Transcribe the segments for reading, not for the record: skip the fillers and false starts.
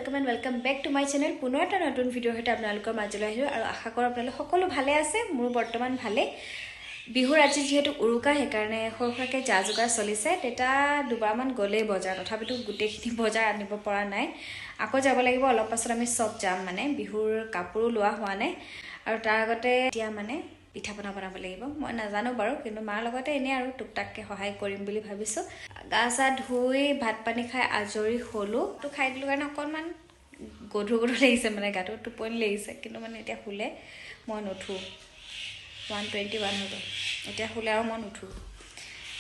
Welcome and welcome back to my channel. পুনৰ এটা নতুন ভিডিঅ'ৰ সৈতে আপোনালোকৰ মাজলৈ আহিলোঁ আৰু আশা কৰোঁ আপোনালোক সকলো ভালে আছে। মোৰ বৰ্তমান ভালেই। বিহুৰ আজি যিহেতু উৰুকা, সেইকাৰণে সৰু সুৰাকৈ যা যোগাৰ চলিছে। দেউতা দুবাৰমান গ'লেই বজাৰ, তথাপিতো গোটেইখিনি বজাৰ আনিব পৰা নাই। আকৌ যাব লাগিব অলপ পাছত। আমি চব যাম, মানে বিহুৰ কাপোৰো লোৱা হোৱা নাই। আৰু তাৰ আগতে এতিয়া মানে পিঠা পনা বনাব লাগিব। মই নাজানো বাৰু, কিন্তু মাৰ লগতে এনেই আৰু টুকটাককৈ সহায় কৰিম বুলি ভাবিছোঁ। গা চা ধুই ভাত পানী খাই আজৰি হ'লোঁ। তো খাই দিলোঁ কাৰণে অকণমান গধুৰ গধুৰ লাগিছে, মানে গাটো টোপনি লাগিছে। কিন্তু মানে এতিয়া শুলে মই নুঠোঁ। 1:21 হৈ গ'ল, এতিয়া শুলে আৰু মই নুঠোঁ।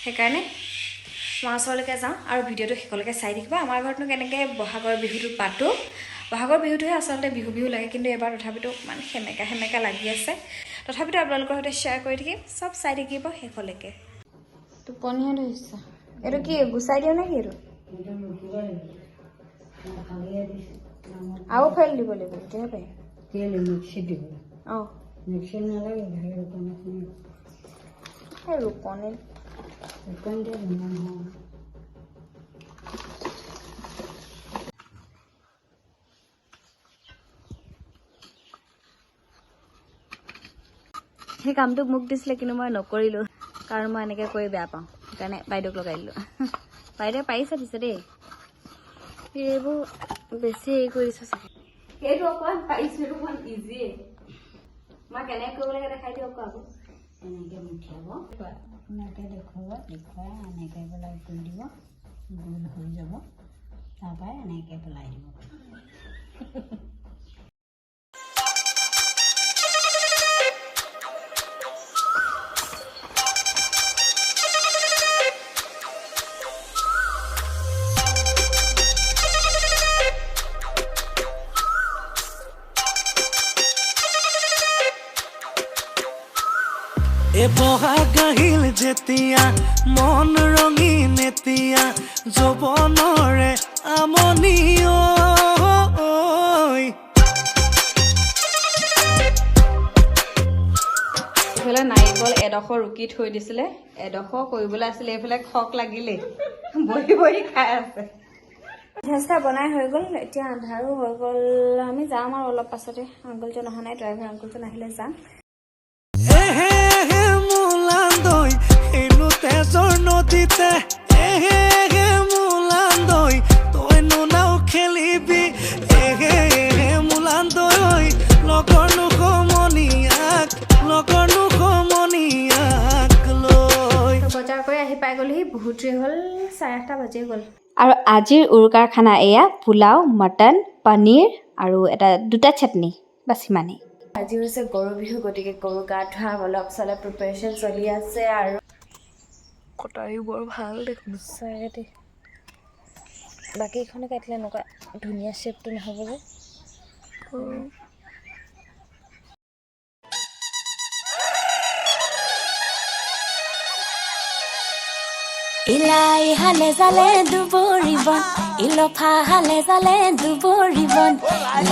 সেইকাৰণে মাৰ ওচৰলৈকে যাওঁ আৰু ভিডিঅ'টো শেষলৈকে চাই থাকিব। আমাৰ ঘৰতনো কেনেকৈ বহাগৰ বিহুটো পাতোঁ। বহাগৰ বিহুটোহে আচলতে বিহু বিহু লাগে, কিন্তু এবাৰ তথাপিতো অকণমান সেমেকা সেমেকা লাগি আছে। তথাপিতো আপোনালোকৰ সৈতে শ্বেয়াৰ কৰি থাকিম, চব চাই থাকিব শেষলৈকে। টোপনিহে ধৰিছে। এইটো কি গুচাই দিওঁ নেকি? এইটো আৰু ফাইল দিব লাগিব, তেতিয়াহে পাৰিম। কেলে মিক্সিত দিব? অঁ। মিক্সিত নালাগে, ভাই, ৰুকনিখন। সেই ৰুকনি। ৰুকনিতে ধুনীয়া নহয়। সেই কামটো মোক দিছিলে, কিন্তু মই নকৰিলোঁ, কাৰণ মই এনেকৈ কৰি বেয়া পাওঁ। সেইকাৰণে বাইদেউক লগাই দিলোঁ। বাইদেৱে পাৰিছে পিছে দেই। এইবোৰ বেছি হেৰি কৰি দিছে চাগে। সেইটো অকণমান পাৰিছোঁ, সেইটো অকণমান ইজিয়ে। মই কেনেকৈ কৰিব লাগে দেখাই দিয়ক আকৌ। এনেকৈ মুঠিয়াব, আপোনাকে দেখুৱাব, দেখুৱাই এনেকৈ পেলাই কৰি দিব, গোল হৈ যাব। তাৰপৰাই এনেকৈ পেলাই দিব। এ বহাগ আহিল যেতিয়া, মন ৰঙীন এতিয়া, যৌৱনৰে আমনি ঐ। এইফালে নাৰিকল এডোখৰ ৰুকি থৈ দিছিলে, এডোখৰ কৰিবলৈ আছিলে। এইফালে খক লাগিলেই, বহি বহি খাই আছে। পিঠা চিঠা বনাই হৈ গ'ল, এতিয়া আন্ধাৰো হৈ গ'ল। আমি যাম আৰু অলপ পাছতে। আংকুলজন অহা নাই, ড্ৰাইভাৰ আংকুলজন আহিলে যাম। এহে এহে মোলান্দৈ হেনো তেজৰ নদীতে, এহে এহে মোলান্দৈ তইনো নাও খেলিবি, এহে এহে মোলান্দৈ লগৰ সমনীয়াক, লগৰ সমনীয়াক লৈ। বজাৰ কৰি আহি পাই গ'লোহি, বহুত দেৰি হ'ল, 8:30 বাজিয়ে গ'ল। আৰু আজিৰ উৰুকাৰ খানা এয়া পোলাও, মটন, পনীৰ আৰু এটা দুটা চাটনি, বাছ সিমানেই। আজি হৈছে গৰু বিহু, গতিকে গৰু গা ধোৱা অলপ চলপ প্ৰিপেৰেশ্যন চলি আছে। আৰু কটাৰীও বৰ ভাল দেখোন। সঁচাকৈ দেই, বাকীখনে কাটিলে এনেকুৱা ধুনীয়া শ্বেপটো নহ'ব যে। ইলাই হালে জালে দুবৰি বন, ইলফা হালে জালে দুবৰি বন,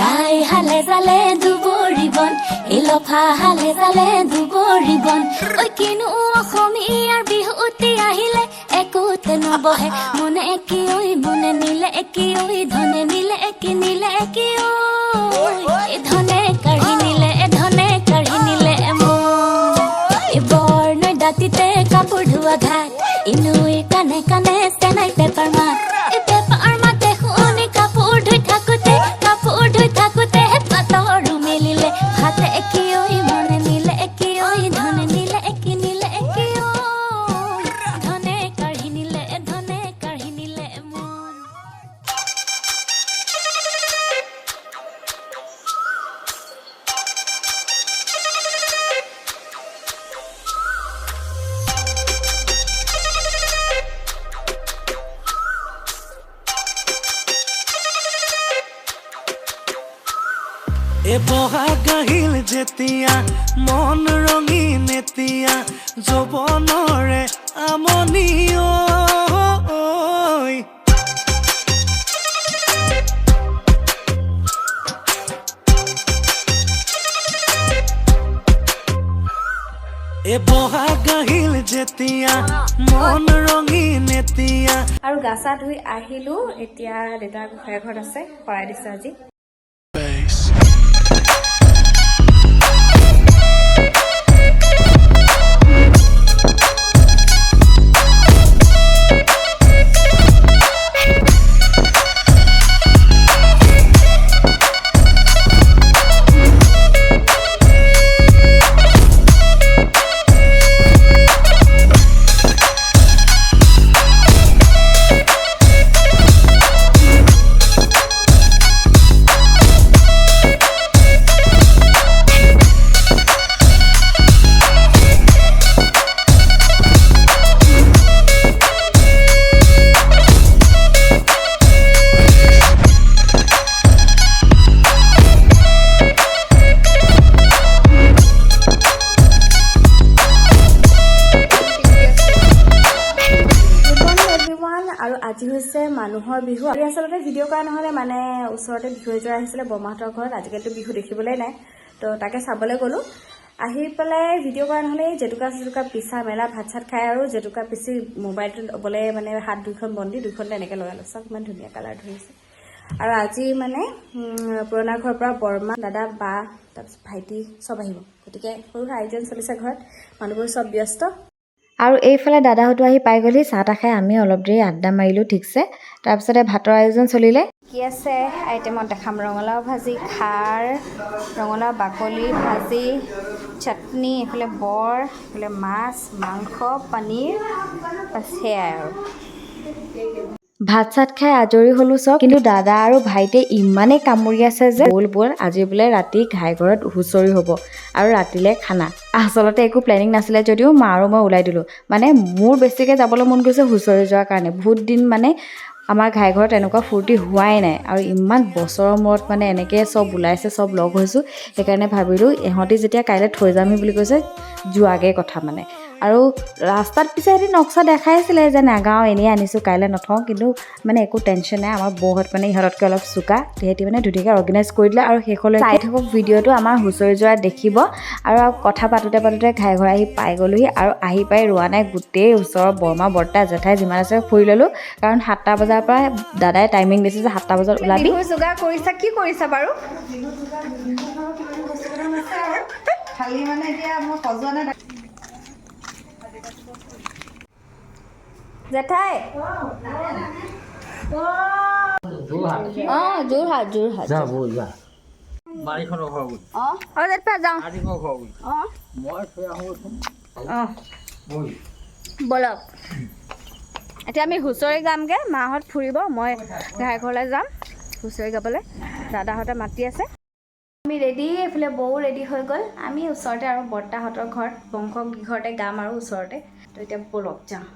লাই হালে জালে দুবৰি বন, ইলফা হালে জালে দুবৰি বন। ঐ কিনো অসমীয়াৰ বিহুটি আহিলে একোতে নবহে মনে কি ঐ, মনে নিলে কি ঐ, ধনে নিলে কি, নিলে কি ঐ, ধনে কাঢ়ি নিলে, ধনে কাঢ়ি নিলে মন। বৰ নৈ দাঁতিতে কাপোৰ ধোৱা ঘাট, ইনুই কানে কানে চেনাই পেপাৰ মাত, এই পেপাৰ মাতে শুনি কাপোৰ ধুই থাকোতে, কাপোৰ ধুই থাকোতে পাতৰো মেলিলে হাতে কি ঐ, মনে নিলে কি ঐ, ধনে নিলে কি, নিলে কি ঐ, ধনে কাঢ়ি নিলে, ধনে কাঢ়ি নিলে মন। এ বহাগ আহিল যেতিয়া, মন ৰঙীন এতিয়া, যৌৱনৰে আমনি ঐ। এ বহাগ আহিল যেতিয়া মন ৰঙীন এতিয়া। আৰু গা চা ধুই আহিলোঁ। এতিয়া দেউতা গোসাঁই ঘৰত আছে, শৰাই দিছে আজি। Good morning everyone. আৰু আজি হৈছে মানুহৰ বিহু। আজি আচলতে ভিডিঅ' কৰা নহ'লে, মানে ওচৰতে বিহু এযোৰা আহিছিলে বৰমাহঁতৰ ঘৰত। আজিকালিতো বিহু দেখিবলৈ নাই, তো তাকে চাবলৈ গ'লোঁ। আহি পেলাই ভিডিঅ' কৰা নহ'লে। এই জেতুকা চেতুকা পিছা মেলা, ভাত চাত খাই আৰু জেতুকা পিচি মোবাইলটো ল'বলৈ মানে হাত দুইখন বন্দি দুইখন তেনেকৈ লগালোঁ। চাওক, ইমান ধুনীয়া কালাৰ ধৰিছে। আৰু আজি মানে পুৰণা ঘৰৰ পৰা বৰমা, দাদা, বা, তাৰপিছত ভাইটি চব আহিব। গতিকে সৰু সুৰা আয়োজন চলিছে ঘৰত, মানুহবোৰ চব ব্যস্ত। আৰু এইফালে দাদাহঁতো আহি পাই গ'লহি। চাহ তাহ খাই আমি অলপ দেৰি আড্ডা মাৰিলোঁ ঠিকছে। তাৰপিছতে ভাতৰ আয়োজন চলিলে। কি আছে আইটেমত দেখাম। ৰঙালাও ভাজি, খাৰ, ৰঙালাও বাকলি ভাজি, চাটনি, এইফালে বৰ, এইফালে মাছ, মাংস, পনীৰ, বাছ সেয়াই। আৰু ভাত চাত খাই আজৰি হ'লো চব। কিন্তু দাদা আৰু ভাইটিয়ে ইমানেই কামুৰি আছে যে ব'ল ব'ল, আজি বোলে ৰাতি ঘাই ঘৰত হুঁচৰি হ'ব আৰু ৰাতিলৈ খানা। আচলতে একো প্লেনিং নাছিলে যদিও মা আৰু মই ওলাই দিলোঁ। মানে মোৰ বেছিকৈ যাবলৈ মন গৈছে হুঁচৰি যোৱাৰ কাৰণে। বহুত দিন মানে আমাৰ ঘাই ঘৰত এনেকুৱা ফূৰ্তি হোৱাই নাই আৰু ইমান বছৰৰ মূৰত মানে এনেকৈ চব ওলাইছে, চব লগ হৈছোঁ। সেইকাৰণে ভাবিলোঁ, ইহঁতি যেতিয়া কাইলৈ থৈ যামহি বুলি কৈছে, যোৱাগৈ কথা মানে। আৰু ৰাস্তাত পিছে সিহঁতি নক্সা দেখাইছিলে যে নাগাওঁ, এনেই আনিছোঁ, কাইলৈ নথওঁ। কিন্তু মানে একো টেনশ্যন নাই। আমাৰ বৌহঁত মানে ইহঁততকৈ অলপ চোকা, সিহঁতি মানে ধুনীয়াকৈ অৰ্গেনাইজ কৰি দিলে। আৰু শেষলৈ চাই থাকক ভিডিঅ'টো, আমাৰ হুঁচৰি যোৱা দেখিব। আৰু কথা পাতোঁতে পাতোঁতে ঘাই ঘৰ আহি পাই গ'লোহি। আৰু আহি পাই ৰোৱা নাই, গোটেই ওচৰৰ বৰমা, বৰ্তা, জেঠাই যিমান আছে ফুৰি ল'লোঁ। কাৰণ 7টা বজাৰ পৰা দাদাই টাইমিং দিছে যে 7টা বজাত ওলাবি। বিহু যোগাৰ কৰিছা, কি কৰিছা বাৰু? খালি মানে এতিয়া মই সজোৱা নাই। জেঠাই, অঁ, যোৰহাট, যোৰহাট। যা বৈ যা, বাৰীখনৰ ঘৰ গৈ। অঁ জেঠপা, যাওঁ। আদিমৰ ঘৰ গৈ। মই থৈ আহোঁচোন। অঁ। বৈ। ব'লক, এতিয়া আমি হুঁচৰি গামগৈ। মাহঁত ফুৰিব, মই ঘাই ঘৰলৈ যাম হুঁচৰি গাবলৈ। দাদাহঁতে মাতি আছে। আমি ৰেডি, এইফালে বৌ ৰেডি হৈ গ'ল। আমি ওচৰতে আৰু বৰ্তাহঁতৰ ঘৰত, বংশ ঘৰতে গাম আৰু ওচৰতে। তো এতিয়া ব'লক যাওঁ।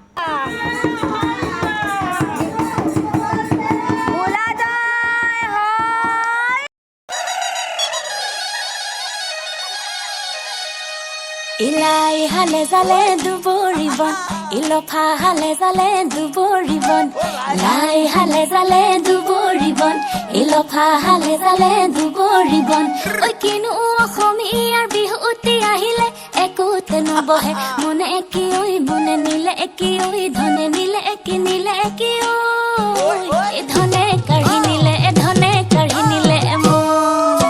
বোলা জয় হয়। ইলাই হালে জালে দুবৰি বন, ইলফা হালে জালে দুবৰি বন, লাই হালে জালে দুবৰি বন, ইলফা হালে জালে দুবৰি বন। ঐ কিনো অসমীয়াৰ বিহুটি আহিলে একোতে নবহে মনে কি ঐ, মনে নিলে কি ঐ, ধনে নিলে কি, নিলে কি ঐ, এ ধনে কাঢ়ি নিলে, এ ধনে কাঢ়ি নিলে মোৰ।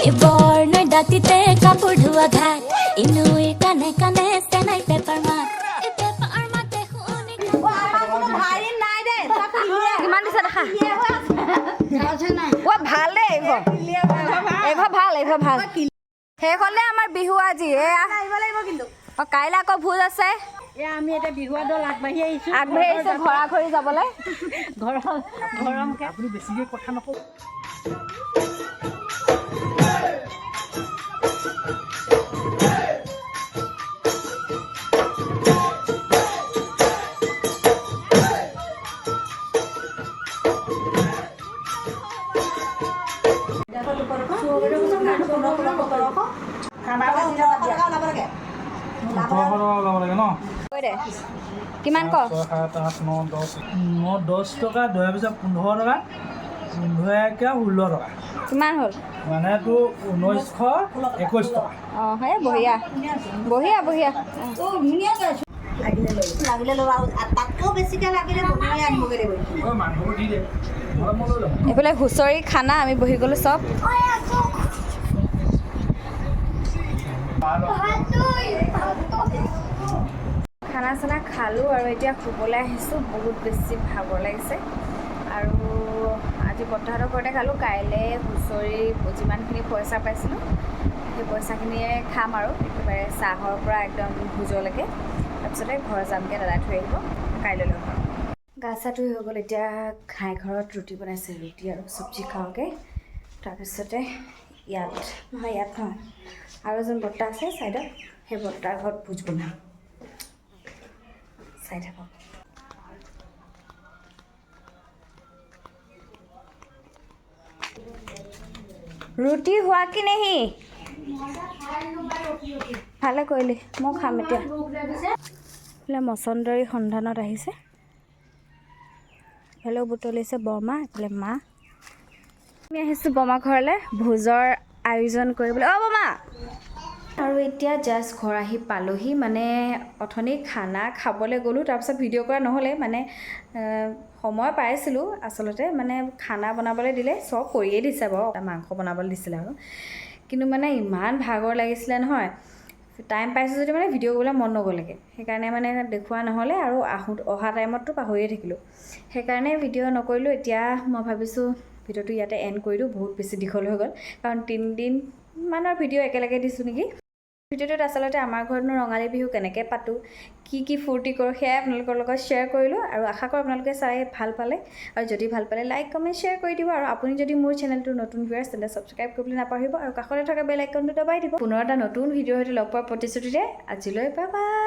এ বৰনৈ দাঁতিতে কাপোৰ ধোৱা ঘাট, ইনুইৰ কাণে কাণে চেনাই পেপাৰ মাত, এই পেপাৰ মাতে শুনি। কিমান দিছে দেখা। অ, ভাল দেই এইঘৰ, এইঘৰ ভাল, এইঘৰ ভাল। শেষ হ'লে আমাৰ বিহু আজি এয়া। অ, কাইলৈ আকৌ ভোজ আছে। আমি এতিয়া বিহুৱা দল আগবাঢ়ি আহিছোঁ। আগবাঢ়ি আহিছে ঘৰা ঘৰি যাবলৈ। ঘৰৰ গৰমকে। আপুনি বেছিকৈ কথা নকওঁ। 1800 টকা ওলাব লাগে ন? কৈ দে, কিমান ক। 6, 7, 8, 9, 10, 9, 10 টকা, 2 পিছত 15 টকা, 15 একে 16 টকা। কিমান হ'ল? মানে তোৰ 1921 টকা। অঁ, সেই বঢ়িয়া বঢ়িয়া বঢ়িয়া। লাগিলে ল'ব, লাগিলে ল'ব আৰু তাতকৈও বেছিকৈ লাগিলে বনাই আনিবগৈ লাগিব। ঐ, মাংসবোৰ দি দে, নহ'লে মই লৈ ল'ম। এইফালে হুঁচৰি খানা, আমি বহি গ'লো চব। খানা চানা খালোঁ আৰু এতিয়া শুবলৈ আহিছোঁ। বহুত বেছি ভাগৰ লাগিছে। আৰু আজি বৰ্তাহঁতৰ ঘৰতে খালোঁ। কাইলৈ হুঁচৰি যিমানখিনি পইচা পাইছিলোঁ, সেই পইচাখিনিয়ে খাম আৰু একেবাৰে চাহৰ পৰা একদম ভোজলৈকে। তাৰপিছতে ঘৰ যামগৈ, দাদাই থৈ আহিব। কাইলৈ লগ পাম। গা চা ধুই হৈ গ'ল। এতিয়া ঘাই ঘৰত ৰুটি বনাইছে, ৰুটি আৰু চব্জি খাওঁগৈ। তাৰপিছতে ইয়াত নহয়, ইয়াত নহয়, আৰু এজন বৰ্তা আছে ছাইডত, সেই বৰ্তাৰ ঘৰত ভোজ বনাম। চাই থাকক। ৰুটি হোৱা কি নেহি? ভালে কৰিলি, মই খাম এতিয়া। এইফালে মচন্দৰীৰ সন্ধানত আহিছে। এইফালেও বুটলিছে বৰমা, এইফালে মা। আমি আহিছোঁ বৰমা ঘৰলৈ ভোজৰ আয়োজন কৰিবলৈ। অ' বৰমা! আৰু এতিয়া জাষ্ট ঘৰ আহি পালোহি। মানে অথনি খানা খাবলৈ গ'লোঁ, তাৰপিছত ভিডিঅ' কৰা নহ'লে। মানে সময় পাইছিলোঁ আচলতে, মানে খানা বনাবলৈ দিলে, চব কৰিয়ে দিছে বাৰু, মাংস বনাবলৈ দিছিলে আৰু। কিন্তু মানে ইমান ভাগৰ লাগিছিলে নহয়, টাইম পাইছোঁ যদি মানে ভিডিঅ' কৰিবলৈ মন নগ'লেগৈ। সেইকাৰণে মানে দেখুওৱা নহ'লে আৰু অহা টাইমততো পাহৰিয়ে থাকিলোঁ, সেইকাৰণে ভিডিঅ' নকৰিলোঁ। এতিয়া মই ভাবিছোঁ ভিডিঅ'টো ইয়াতে এণ্ড কৰি দিওঁ। বহুত বেছি দীঘল হৈ গ'ল, কাৰণ 3 দিনমানৰ ভিডিঅ' একেলগে দিছোঁ নেকি। ভিডিঅ'টোত আচলতে আমাৰ ঘৰতনো ৰঙালী বিহু কেনেকৈ পাতোঁ, কি কি ফূৰ্তি কৰোঁ, সেয়াই আপোনালোকৰ লগত শ্বেয়াৰ কৰিলোঁ। আৰু আশা কৰোঁ আপোনালোকে চাই ভাল পালে। আৰু যদি ভাল পালে, লাইক, কমেণ্ট, শ্বেয়াৰ কৰি দিব। আৰু আপুনি যদি মোৰ চেনেলটো নতুন ভিউৱাৰ্ছ, তেন্তে ছাবস্ক্ৰাইব কৰিবলৈ নাপাহৰিব আৰু কাষতে থকা বেল আইকনটো দবাই দিব। পুনৰ এটা নতুন ভিডিঅ'ৰ সৈতে লগ পোৱাৰ প্ৰতিশ্ৰুতিৰে আজিলৈ বাই বাই।